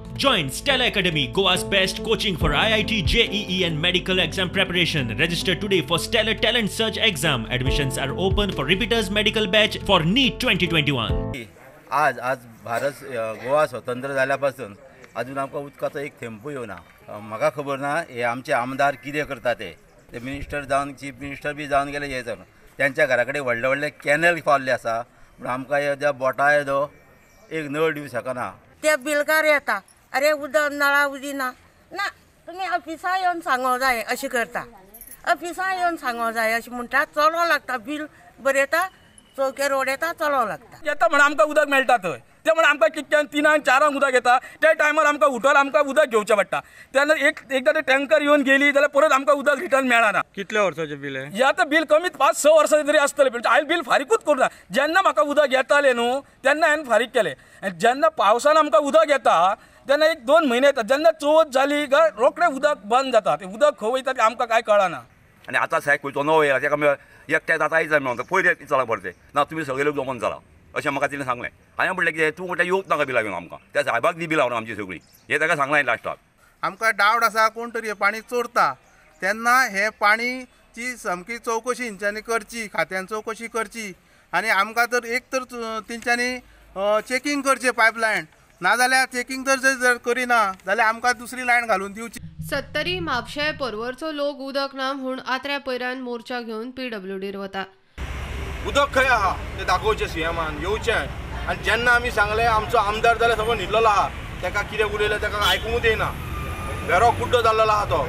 Join Stella Academy, Goa's best coaching for IIT, JEE and medical exam preparation. Register today for Stellar Talent Search exam. Admissions are open for repeaters medical batch for NEET 2021. आज आज भारत गोवा स्वतंत्र जाल्या पासून अजून आमकां उदकाचो एक थेंबूय येवना. म्हाका खबर ना हे आमचे आमदार कितें करता ते मिनिस्टर जावन चीफ मिनिस्टर बी जावन गेले हे जावन त्यांच्या घरा कडेन व्हडले व्हडले कॅनल पावल्ले आसा, पूण आमकां येद्या बोटा येदो एक नळ दिवंक शकना. ते बिलकार येता, अरे उदक नळा उदी ना ना तुमी ऑफिसा येवन सांगो जाय अशें करता, ऑफिसा येवन सांगो जाय अशें म्हणटा, चलो लागता बील बरयता, चौकेर उडयता, चलो लागता. येता म्हण आमकां उदक मेळटा थंय, ते म्हण आमकां कितक्यान 3 4 उदक येता, त्या टायमार आमकां उठोवन आमकां उदक घेवचें पडटा. तेन्ना एकदां ते टँकर येवन गेली जाल्यार परत आमकां उदक रिटर्न मेळना. कितल्या वर्साचें बील हें? हें आतां बील कमीत 5-6 वर्सांचें तरी आसतलें. पण हांवें बील फारीकूच करूं ना. जेन्ना म्हाका उदक येतालें न्हू तेन्ना हांवें फारीक केलें, आनी जेन्ना पावसान आमकां उदक येता तेन्ना 1-2 म्हयने येता, जेन्ना चवथ जाली काय रोखडें उदक बंद जाता. तें उदक खंय वयता तें आमकां कांय कळना. आनी आतां साहेब खंयचो नवो येयला तेका एकट्याक आतां आयज जाय म्हणून पयर विचारलां परतें ना तुमी सगळे लोक जमोन जाला अशें म्हाका तिणें सांगलें. हांवें म्हणलें कितें तूं म्हणटा येवंक नाका बिलां घेवन आमकां, त्या सायबाक दी बिलां व्हरून आमची सगळीं, हें ताका सांगलां हांवें लास्टाक. आमकां डावट आसा कोण तरी हें पाणी चोरता, तेन्ना हें पाणीची सामकी चवकशी हेंच्यांनी करची, खात्यान चवकशी करची आनी आमकां तर एक तर तेंच्यांनी चॅकींग करचें पायपलायन, नाजाल्यार चॅकींग जर जर करिना जाल्यार आमकां दुसरी लायन घालून दिवची. सत्तरी म्हापशें पर्वरचो लोक उदक ना म्हूण आत्र्या पयऱ्यान मोर्चा घेवन पीडब्ल्यूडीर वता. उदक खंय आहा तें दाखोवचें सीएमान येवचें. आनी जेन्ना आमी सांगलें आमचो आमदार जाल्यार सगळो न्हिदलेलो आहा, तेका कितें उलयलें तेका आयकूंकूच येना, वेरो कुड्डो जाल्लो आहा तो.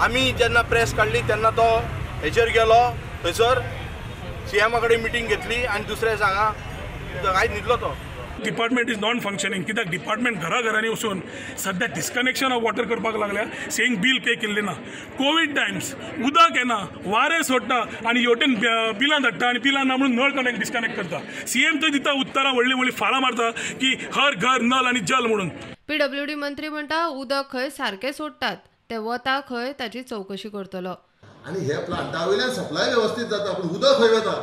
आमी जेन्ना प्रेस काडली तेन्ना तो हेचेर गेलो, थंयसर सीएमा कडेन मिटींग घेतली आनी दुसरें सांगा आयज न्हिदलो तो. डिपार्टमेंट is non functioning, कित्याक डिपार्टमेंट घराघरांनी वचून सद्या डिस्कनेक्शन ऑफ वॉटर करपाक लागल्या, सेईंग बील पे केल्लें ना. कोवीड टायम्स उदक येना, वारें सोडटा आनी हेवटेन बिलां धाडटा आनी बिलां ना म्हणून नळ कनेक्ट डिस्कनेक्ट करता. सीएम थंय दिता उत्तरां व्हडलीं व्हडलीं फाळां मारता की हर घर नल आनी जल म्हणून. पीडब्ल्यूडी मंत्री म्हणटा उदक खंय सारकें सोडटात, ते वता खंय ताची चवकशी करतलो. आनी हे प्लांटा वयल्यान सप्लाय वेवस्थीत जाता, पूण उदक खंय वता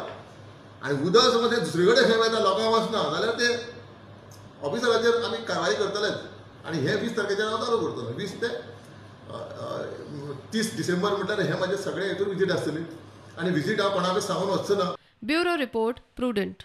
आनी उदक समज तें दुसरे कडेन खंय वता लोकांक वचना जाल्यार ते ऑफिसराचेर आमी कारवाई करतलेच. आनी हे 20 तारखेच्यान हांव चालू करतलो, 20 ते 30 डिसेंबर म्हटल्यार हे म्हाजे सगळे हेतून विजीट आसतली आनी विजीट हांव कोणाकूच सांगून वचचो ना. Bureau report, Prudent.